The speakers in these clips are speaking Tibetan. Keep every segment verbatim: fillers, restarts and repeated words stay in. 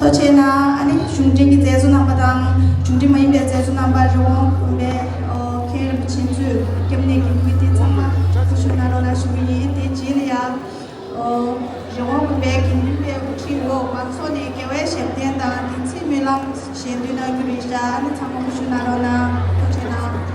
ཐུགས་རྗེ་ཆེ་གནང་། ཨ་ནི་གཞུང་འབྲེལ་གྱི་མཛད་གཙོ་རྣམ་པ་དང་གཞུང་འབྲེལ་མ་ཡིན་པའི་མཛད་གཙོ་རྣམ་པ། རི་བོང་དགོན་པའི་ཨོ་མཁན་རིན་པོ་ཆེ་གཙོས་སྐྱབས་གནས་ཀྱི་མི་དེ་ཚང་མ་སྐུ་གཟུགས་གནང་རོགས་གནང་ཞུ་གི་ཡིན། དེ་རྗེས་ལ་ཡང་ཨོ་རི་བོང་དགོན་པའི་དགེ་འདུན་པའི་དབུ་ཁྲིད་འོག་མང་ཚོགས་ནས་དགེ་བའི་བཤེས་གཉེན་དང་བདེན་ཚིག་སྨོན་ལམ་ཞལ་འདོན་གནང་རྒྱུ་རེད་ཤག་ཨ་ནི་ཚང་མ་སྐུ་གཟུགས་གནང་རོགས་གནང་། ཐུགས་རྗེ་ཆེ་གནང་།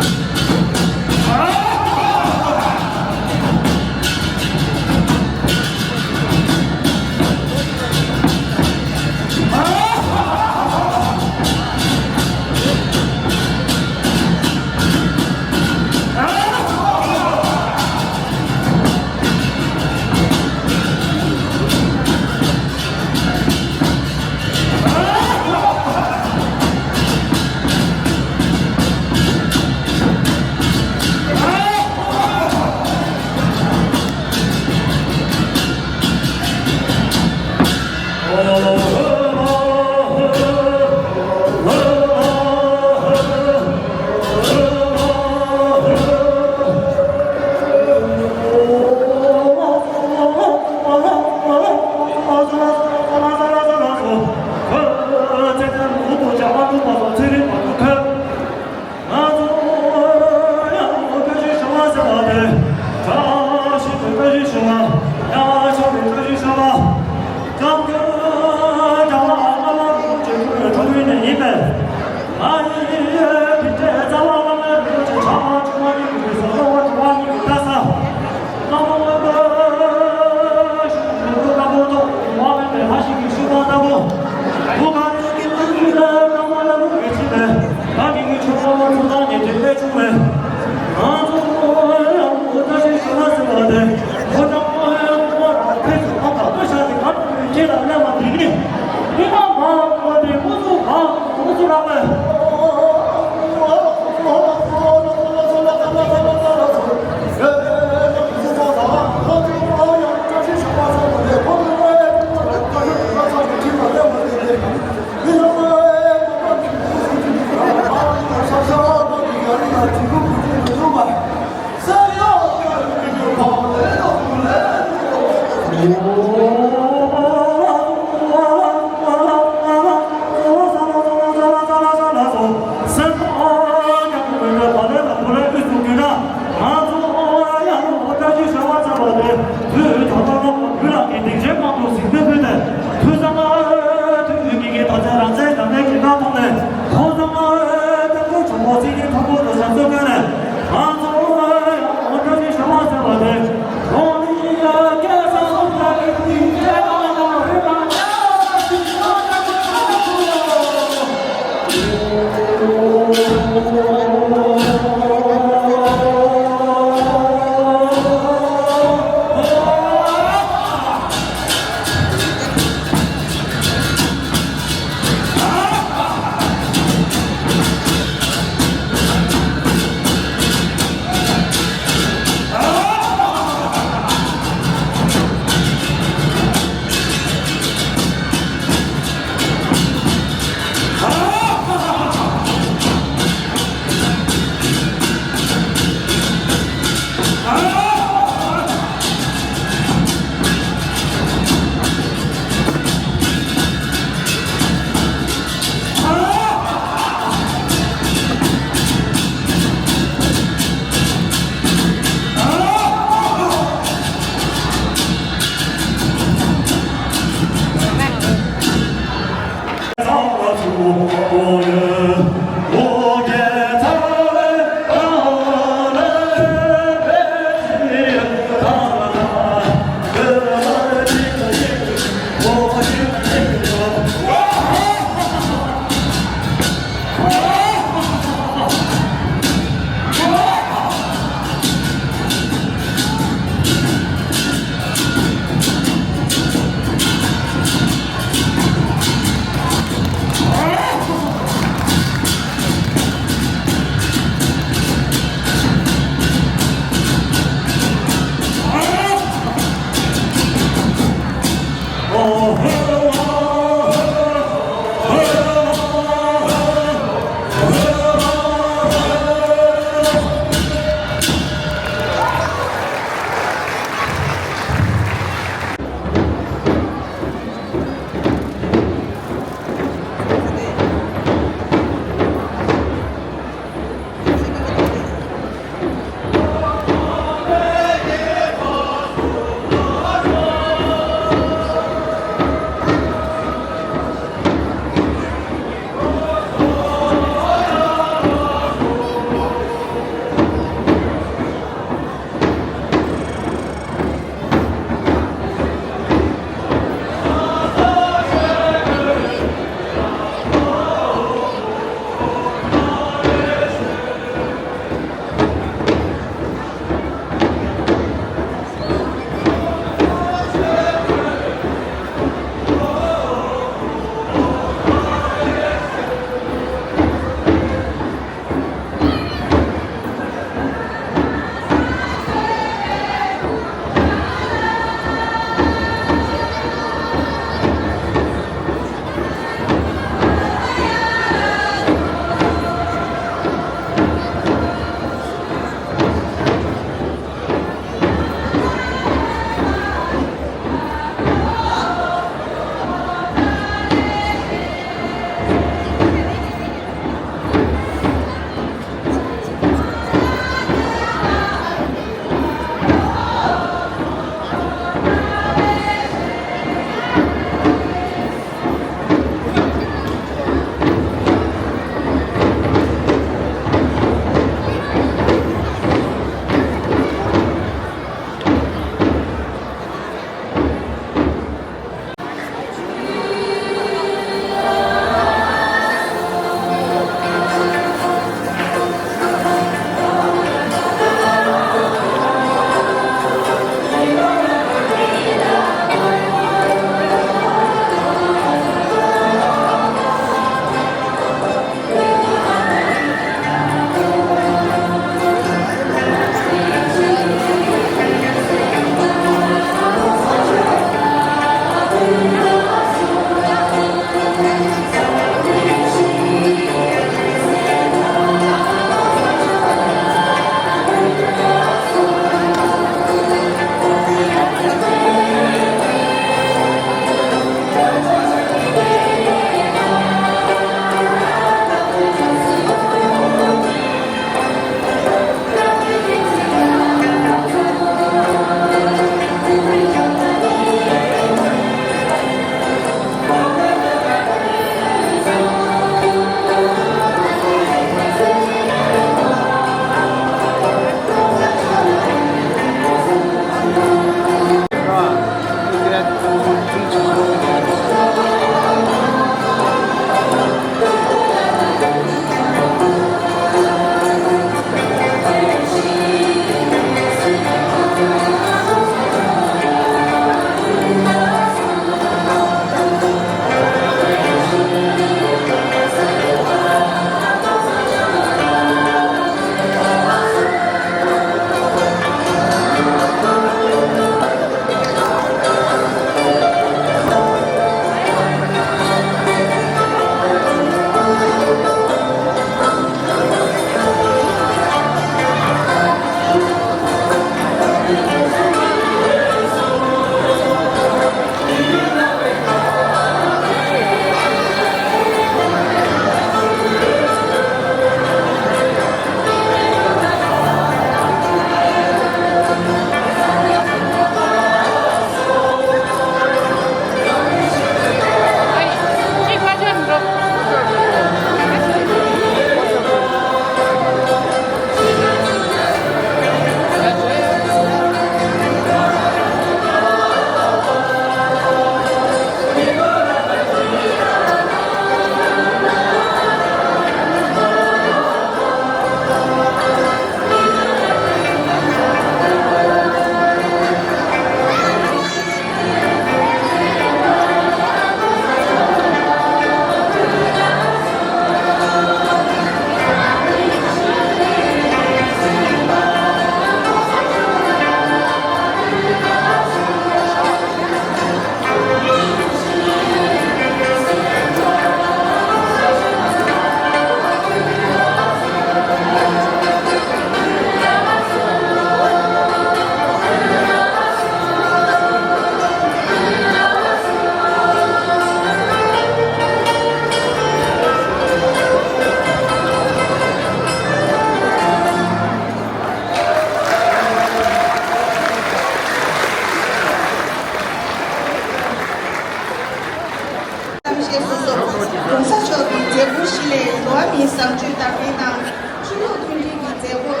ཡིན་བཟང་སྤྱོད་དར་སྤེལ་དང་། ཆུ་ལོག་མཐུན་སྒྲིལ་གྱི་མཛད་སྒོར་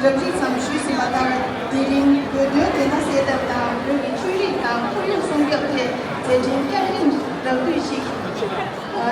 རབ་རིབ་ཙམ་ཞུས་ཟིན་པ་ལྟར། དེ་རིང་བོད་དོན་བདེན་མཐའ་གསལ་ཐབས་དང་བོད་ཀྱི་ཆོས་རིག་དང་ཁོར་ཡུག་སྲུང་སྐྱོབ་ཐད་མཛད་འཕྲིན་བསྐྱར་སློང་རགས་བསྡུས་ཤིག་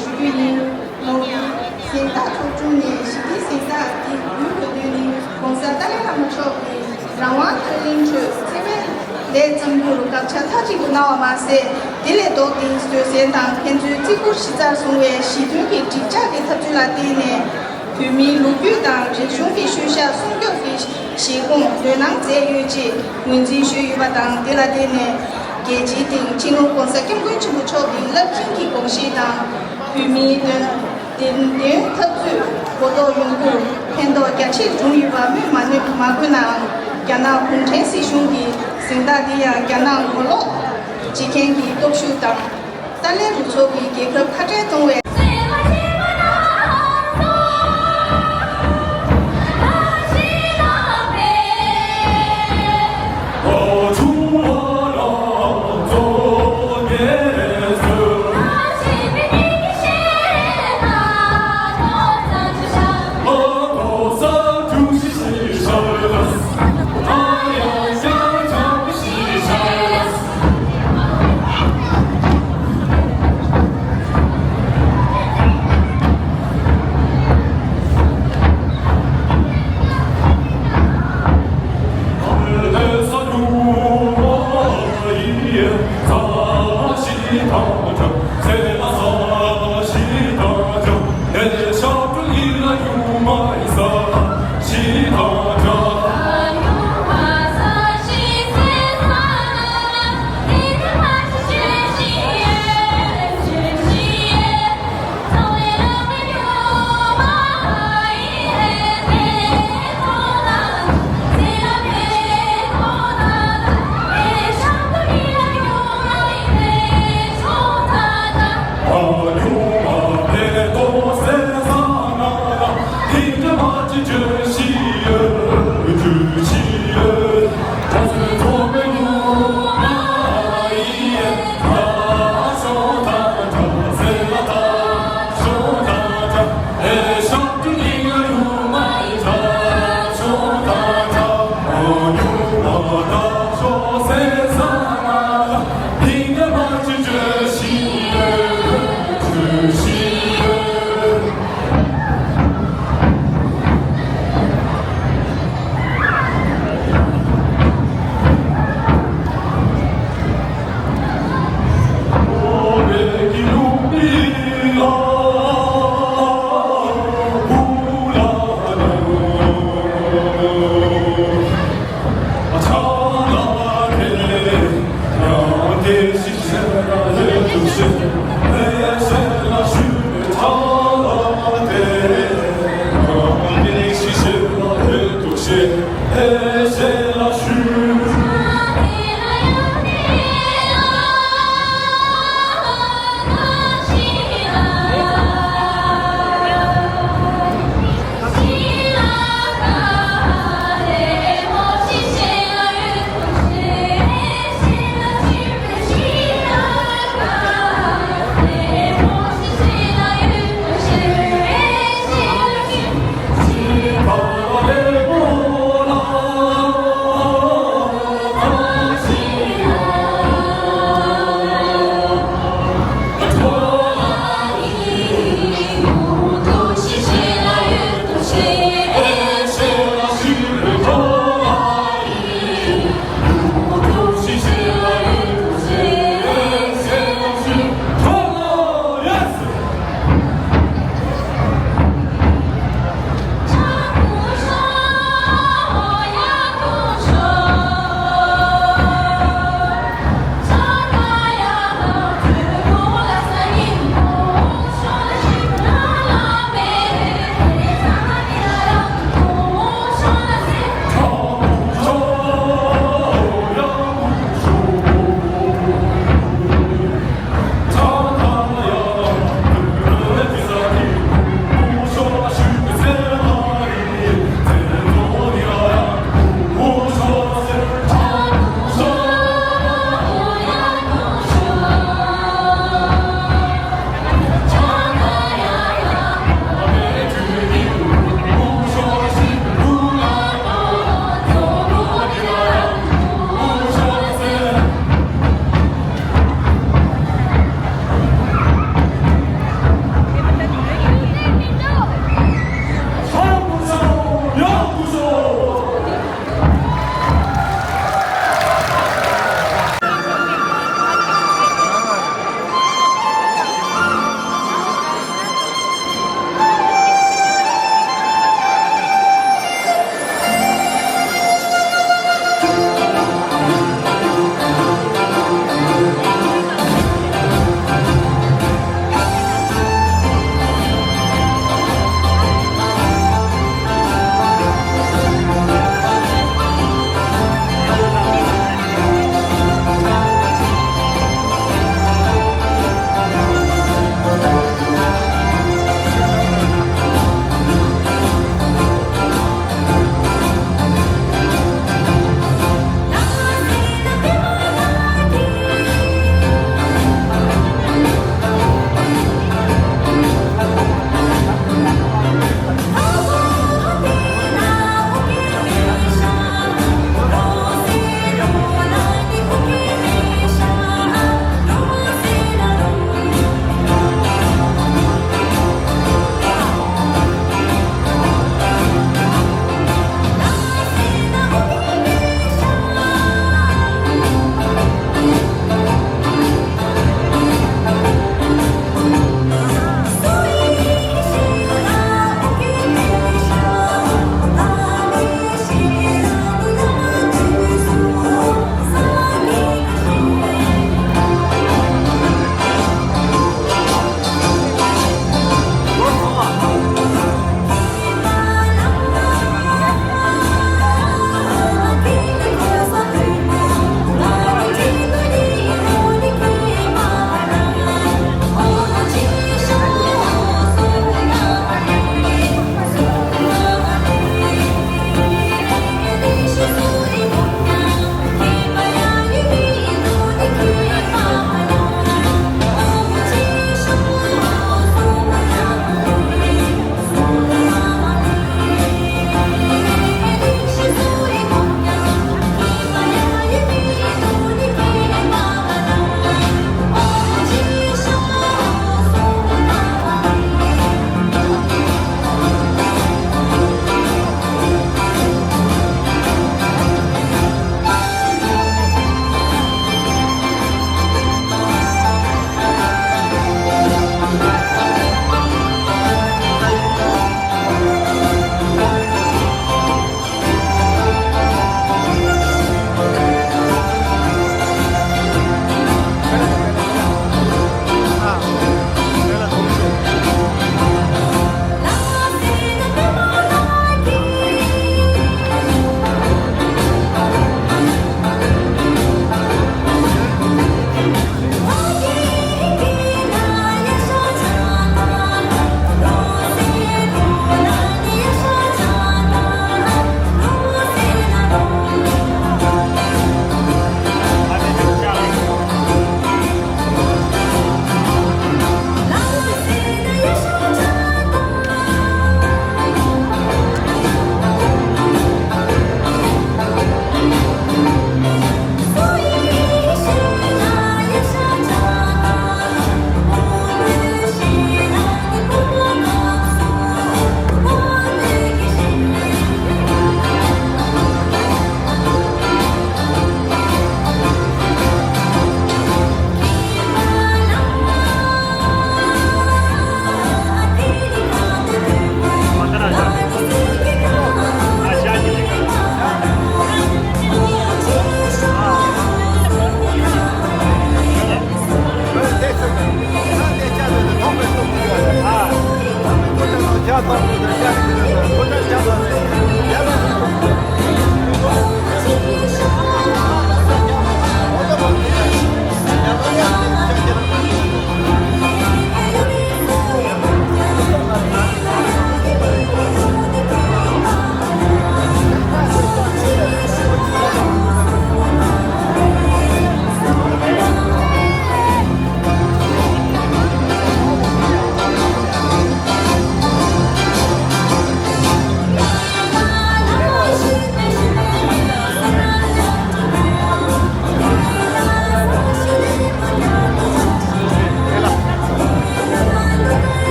ཞུ་རྒྱུ་ཡིན། ནོར་བུའི་གཟེངས་རྟགས་ཚོགས་ཆུང་ནས་ཞི་བདེའི་གཟེངས་རྟགས་འདི་འབུལ་དགོས་དོན་ནི། ྋགོང་ས་ཏཱ་ལའི་བླ་མ་མཆོག་གིས་རང་དབང་རྩོད་གླེང་ཁྲོད་འཚེ་བའི་ལས་བརྩམས་རྒྱུར་དགག་བྱ་མཐའ་གཅིག་ཏུ་གནང་བ་མ་ཟད། དེ་ལས་ལྡོག་སྟེ་བཟོད་བསྲན་དང་ཕན་ཚུན་བརྩི་བཀུར་གཞི་རྩར་བཟུང་བའི་ཞི་མཐུན་གྱི་འགྲིག་འཇགས་ཀྱི་འཐབ་རྩོད་ལ་བརྟེན་ནས། བོད་མིའི་ལོ་རྒྱུས་དང་རིག་གཞུང་གི་ཤུལ་བཞག་སྲུང་སྐྱོབ་ཀྱི་བཞེད་དགོངས་འདོན་གནང་མཛད་ཡོད་ཅེས་ངོས་འཛིན་ཞུས་ཡོད་པ་དང་། དེ་ལ་བརྟེན་ནས་རྒྱལ་སྤྱིའི་སྟེང་སྤྱི་ནོར་ྋགོང་ས་ྋསྐྱབས་མགོན་ཆེན་པོ་མཆོག་གི་རླབས་ཆེན་གྱི་དགོངས་གཞི་དང་། བོད་མིའི་དོན་བདེན་དོན་འཐབ་རྩོད་གོ་རྟོགས་ཡོང་རྒྱུར་ཕན་ཐོགས་རྒྱ་ཆེར་བྱུང་ཡོད་པ་སྨོས་མ་ནུས་མ་དགོས་ནའང་། རྒྱ་ནག་གུང་ཁྲན་སྲིད་གཞུང་གི་གཟེངས་རྟགས་འདི་ཡང་རྒྱ་ནག་ངོ་ལོག་བྱེད་མཁན་གྱི་སྟོབས་ཤུགས་དང་། ཏཱ་ལའི་རུ་ཚོགས་ཀྱིས་རྒྱལ་ཁབ་ཁ་བྲལ་གཏོང་བའི།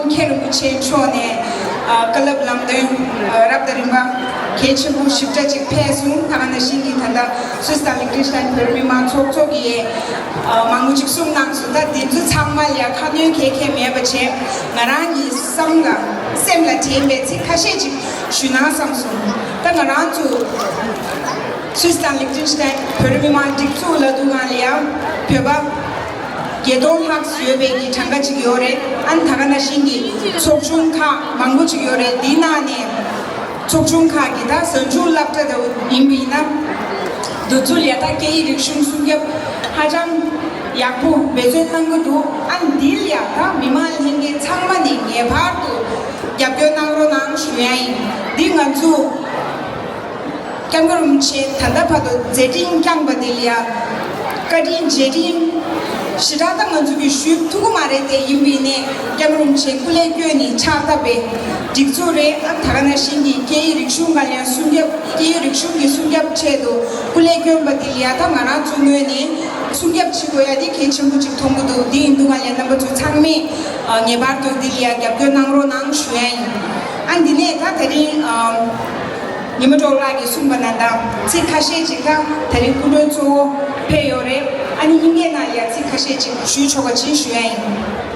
མཁན་རིན་པོ་ཆེ་མཆོག་ནས་ཨ་བཀའ་སློབ་ལམ་སྟོན་ཨ་རབ་དང་རིམ་པ་གལ་ཆེན་པོ་ཞིབ་ཕྲ་ཅིག་ཕེབས་སོང་། ད་ག་ནང་བཞིན་གྱི་ད་ལྟ་སུད་སི་དང་ལིག་ཏེན་ཤི་ཏན་བོད་རིགས་མི་མང་ཚོགས་གཙོ་གིས་ཨ་མང་པོ་ཅིག་གསུངས་གནང་སོང་། ད་འདི་ཚོ་ཚང་མ་ལ་ཁ་སྣོན་གང་ཡང་མེད་པ་བྱས། ང་རང་གི་བསམ་ལ་སེམས་ལ་དྲན་པའི་ཚིག་ཁ་ཤས་ཅིག་ཞུ་ན་བསམ་སོང་། ད་ང་རང་ཚོ་སུད་སི་དང་ལིག་ཏེན་ཤི་ཏན་བོད་རིགས་མི་མང་སྒྲིག་འཛུགས་ལབ་དུས་སྒང་ལ་ཡང་བོད་པ་བརྒྱད་སྟོང་ལྷག་ཡོད་པའི་གི་གྲངས་ཀ་ཅིག་ཡོད་རེད། ཨ་ནི་ད་ག་ནང་བཞིན་གྱི་ཚོགས་ཆུང་ཁག་མང་པོ་ཅིག་ཡོད་རེད། འདིའི་ནང་ནས་ཚོགས་ཆུང་ཁག་གི་ད་གཟའ་མཇུག་སློབ་གྲྭ་དེ་ཡིན་པ་ཡིན་ན། འདི་ཚོ་ལ་ད་སྐད་ཡིག་རིག་གཞུང་སྲུང་སྐྱོབ་ཧ་ཅང་ཡག་པོ་འབད་བརྩོན་གནང་གི་འདུག་ཨ་ནི་འདི་ལ་ཡང་ད་མི་མང་ལྷན་རྒྱས་ཚང་མ་ནས་ངེས་པར་དུ་རྒྱབ་སྐྱོར་གནང་རོགས་གནང་ཞུ་ཡ་ཡིན། འདི་ང་ཚོ་སྐྱབས་མགོན་རིན་པོ་ཆེ་ད་ལྟ་བར་དུ་མཛད་འཕྲིན་བསྐྱངས་པ་འདི་ལ་ཡང་བཀའ་དྲིན་རྗེས་དྲན་ཞེ་དྲག་ད་ང་ཚོ་གིས་ཞུ་ཐུབ་ཀྱི་མ་རེད་དེ། ཡིན་པ་ཡིན་ནའི་སྐྱབས་མགོན་རིན་པོ་ཆེ་སྐུ་ལས་བསྐྱོན་ནས་ཕྱག་བཏབ་པའི་སྒྲིག་འཛུགས་རེད། ཨ་ད་ག་ནང་བཞིན་གྱི་སྐད་ཡིག་རིག་གཞུང་སྒང་ལ་ཡང་སྲུང་སྐྱོབ། སྐད་ཡིག་རིག་གཞུང་གི་སྲུང་སྐྱོབ་ཆེད་དུ་སྐུ་ལས་བསྐྱོན་པ་འདི་ལ་ཡང་ད་ང་རང་ཚོ་ངོས་ནས་སྲུང་སྐྱོབ་བྱེད་དགོས་ཡ་དེ་གལ་ཆེན་པོ་ཅིག་མཐོང་གི་འདུག་འདི་ཡིན་དུས་སྒང་ལ་ཡང་རྣམ་པ་ཚོ་ཚང་མས་ཨ་ངེས་པར་དུ་འདི་ལ་ཡང་རྒྱབ་སྐྱོར་གནང་རོགས་གནང་ཞུ་ཡ་ཡིན། ཨ་འདི་ནས་ད་དེ་རིང་ཨ་ཉི་མ་གྲོགས་ལགས་ཀྱིས་གསུངས་པ་ནང་ལྟར་ཚིག་ཁ་ཤས་ཅིག་ད་དེ་རིང་སྐུ་མགྲོན་གཙོ་བོ་ཕེབས་ཡོད་རེད། ཨ་ནི་དབྱིན་སྐད་ནང་ལ་ཡང་ཚིག་ཁ་ཤས་ཅིག་ཞུས་ཆོག་པ་ཅིག་ཞུ་ཡ་ཡིན།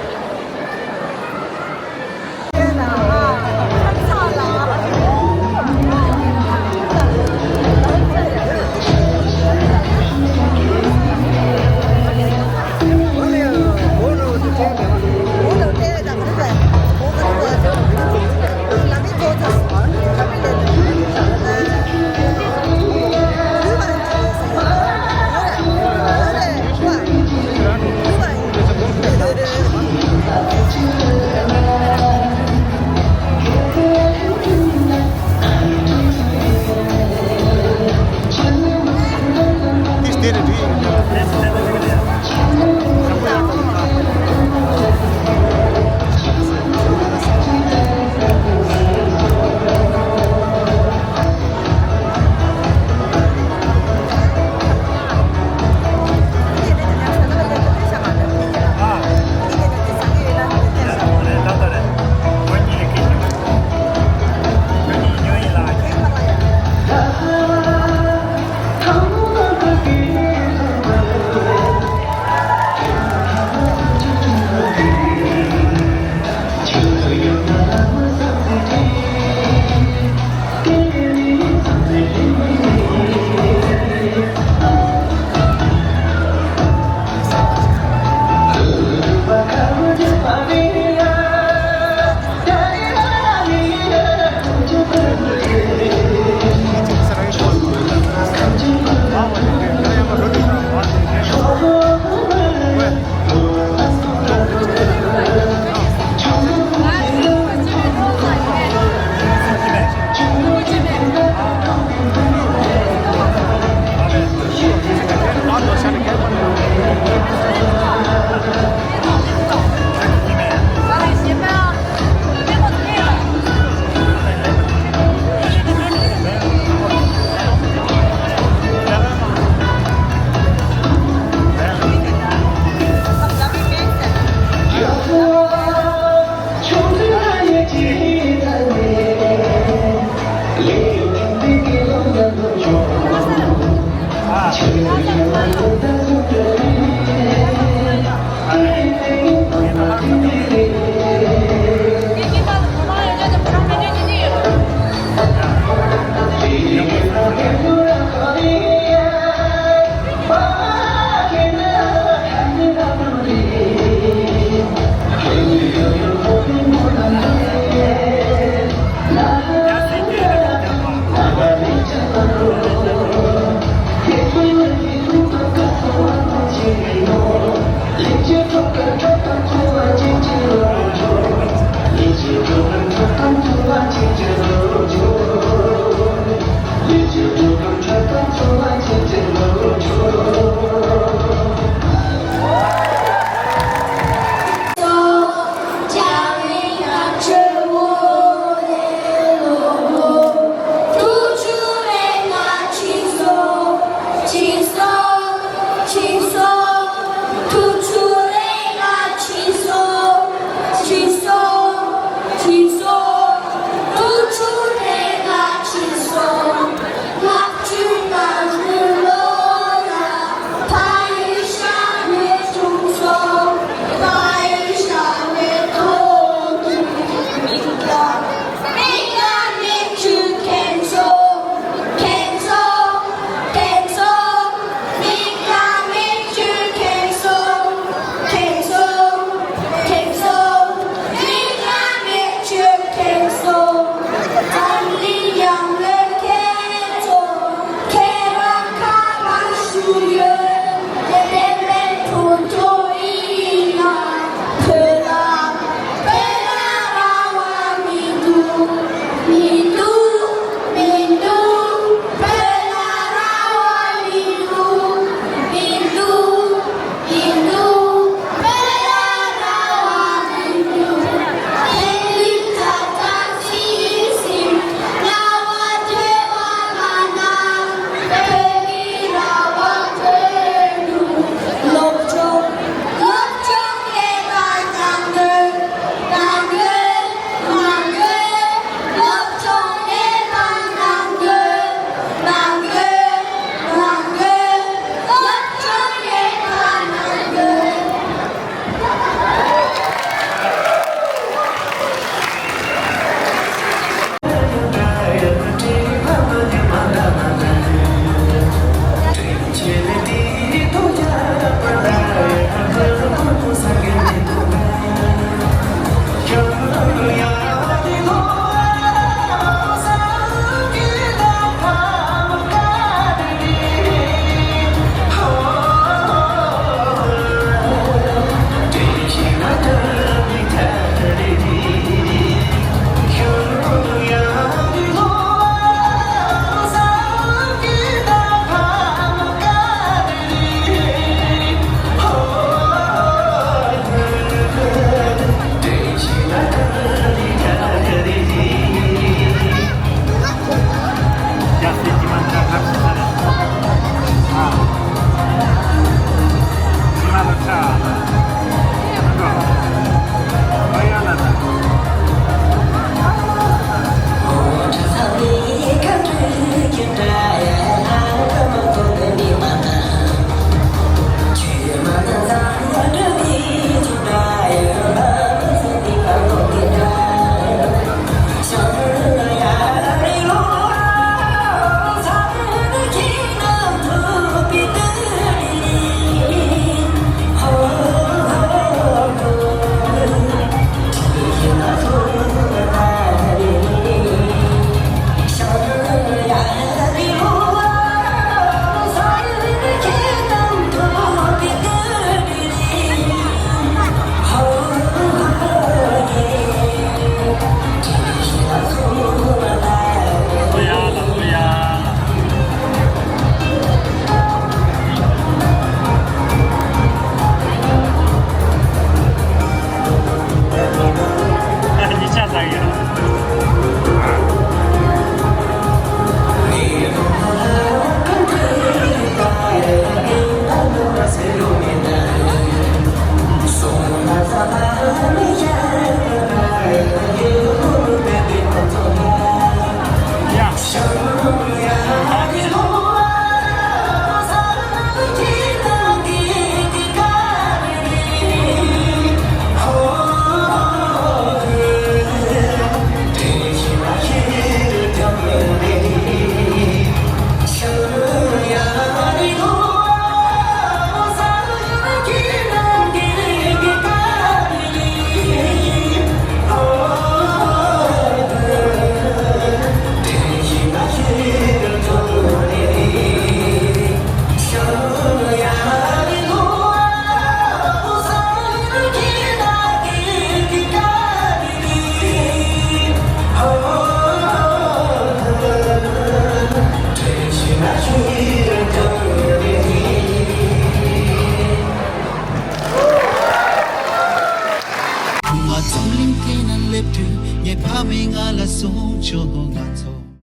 མི་ང་ལ་སྲུང་སྐྱོབ་ང་ཚོ།